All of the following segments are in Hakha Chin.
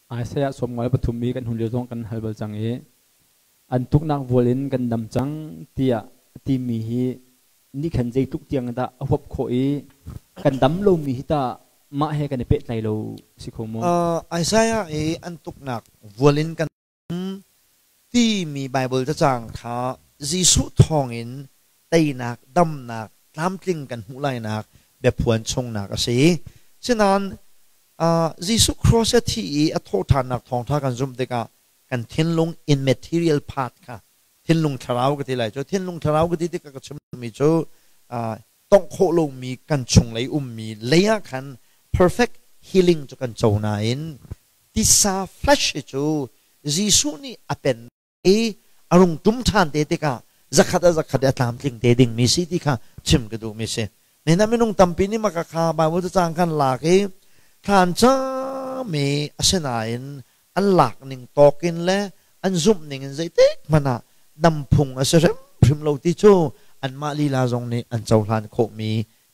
Isaiah 53 i kan hun lio zong kan hal bal cang i an tuknak vual in kan dam cang tiah timi hi nih khan zeitluk tiang dah a huap khawh i kan dam lomi hi tah mah he kan i pehtlai lo si kho maw? Isaiah i an tuknak vual in kan timi Baibal cacang kha Jesuh thawngin teinak, damnak, tlamtling kan hmuh lainak biaphuan chungnak a si. Sinain Jesuh cross a thi i a thawhṭhannak thawngṭha kan zumh tikah kan thinlung immaterial part kha thinlung thlarau ka ti lai cu thinlung thlarau ka ti tikah ka chimmi cu tongh khawh lomi kan chunglei ummi lei ah khan perfect healing cu kan co nain tisa flesh hi cu Jesuh nih a pen i a rung tum ṭhan te tikah zakhat a zakhat i a tlamtling te dingmi si ti kha chim ka duhmi si. Nihin ah minung tampi nih maka kha Bible cacang kan lak i thlan cami asinain an lak ning tawk in le an zumh ning in zeitik hmanh ah dam phung a si hrimhrim lo ti cu anmah lila zong nih an cohlan khawhmi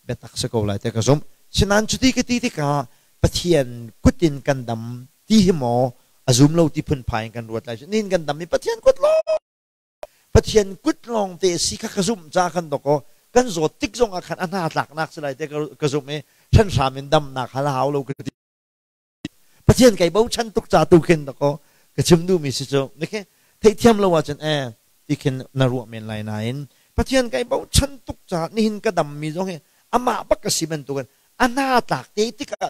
biatak si ko lai ti ka zumh. Sinain cuti ka ti tikah Pathian kut in kan dam ti hi maw a zum lo ti phunphai in kan ruat lai. Nihin kan dam i Pathian kut lawng Pathian kut lawng te si kha ka zumh ca kan dok aw kan zawt tik zong ah khan a hna tlaknak si lai te ka zumh i hranhram in damnak hal hau lo ka ti. Pathian kai bochan tuk ca tu khin dakaw ka chim duhmi si cu nikhe theihthiam lo ahcun e ti khin na ruah men lai nain Pathian kai bochan tuk ca nihin ka dammi zong hi amah bak ka si bantukin a hna tlak te tikah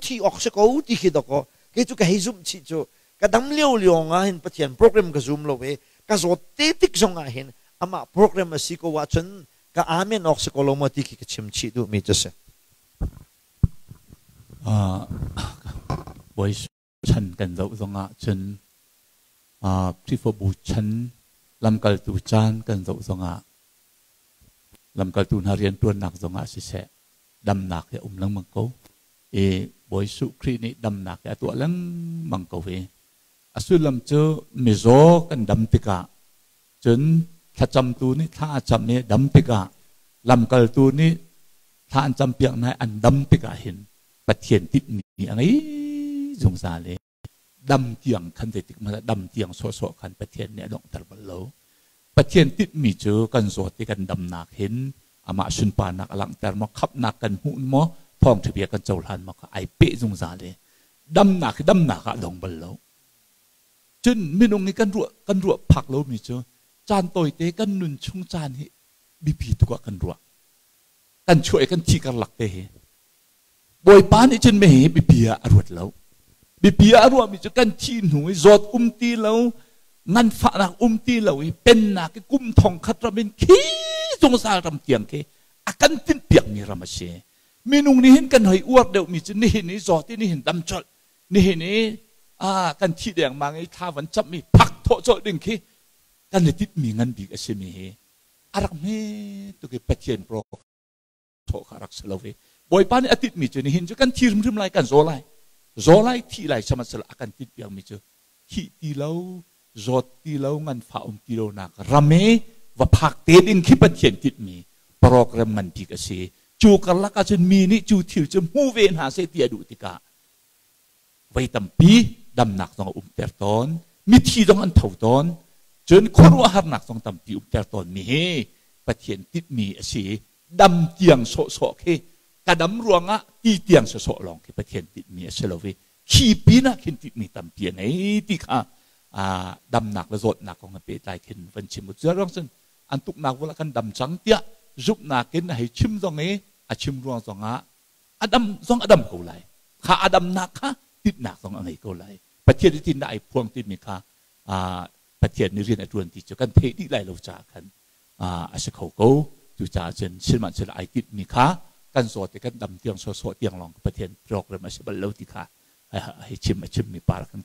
thi awk si ko ti khi dakaw kei cu ka hei zumh chih cu ka dam lio lio ah hin Pathian program ka zum lo i ka zawt te tik zong ah hin amah program a si ko ahcun ka amen awk si ko lo maw ti khi ka chim chih duhmi cu si. Bawi chan kan zoh zongah cun Khrihfabu chan lamkaltu caan kan zoh zongah lamkaltu hna rianṭuannak zongah siseh damnak hi a um lengmang ko. I Bawi Jesuh Khrih nih damnak hi a tuah lengmang ko hi. A sullam cu mizaw kan dam tikah cun thlacamtu nih thla a cam i dam tikah lamkaltu nih thla an campiak hna i an dam tikah hin Pathian tinhmi a ngei zungzal i dam tiang khan zeitik hmanh ah dam tiang sawhsawh khan Pathian nih a donghter bal lo. Pathian tinhmi cu kan zawt i kan damnak hin amah sunparnak a langhter maw, khamhnak kan hmuh maw, thawngṭha bia kan cohlan maw kha ai peh zungzal i damnak hi damnak ah a dong bal lo. Cun minung i kan ruah kan ruah phak lomi cu caan tawite kan nun chung caan hi biapi tuk ah kan ruah. Kan chuah i kan thi karlak te hi Bawipa nih cun mei hi biapi ah a ruat lo. Biapi ah a ruahmi cu kan thi hnu i zawt um ti lo, nganfahnak um ti lo i pennak i kum thong khat ram in khi zungzal ram tiang khi a kan tinhpiakmi ram a si. Minung nih hin kan hoi uar deuhmi cu nihin i zawt i nihin dam colh nihin i kan thi dengmang i thla van camh i phak thawh colh ding khi kan i tinhmi ngan bik a simi hi a rak hme tuk i Pathian pro thawh kha rak si lo i Bawipa nih a tinhmi cu nihin cu kan thi hrimhrim lai kan zaw lai zaw lai thi lai sihmanhsehlaw a kan tinhpiakmi cu thih ti lo zawt ti lo nganfah um ti lonak ram i va phak te ding khi Pathian tinhmi program ngan bik a si cu karlak ahcun mi nih cu thil cu hmu ve hna seh ti a duh tikah voi tampi damnak zong a umter tawn mithi zong an tho tawn cun khuaruahharnak zong tampi umter tawn mi hi Pathian tinhmi a si dam tiang sawhsawh khi ka dam ruangah ti tiang sawsawh lawng khi Pathian tinhmi a si lo i khi pinah khin tinhmi tampi a ngei ti kha damnak le zawtnak kong he pehtlai khin van chim u ruang cun an tuknak vul ah kan dam cang tiah zumhnak in a hei chim zong i a chim ruang zongah a dam zong a dam ko lai kha a damnak kha tinhnak zong a ngei ko lai Pathian nih tinhnak ai phuang timi kha Pathian nih rian a ṭuan ti cu kan theih dih lai lo caah khan a si kho ko cucaah cun sihmanhsehlaw ai tinhmi kha kan zawt i kan dam tiang sawsawh tiang lawng Pathian program a si bal lo ti kha hei chim a chimmi par kan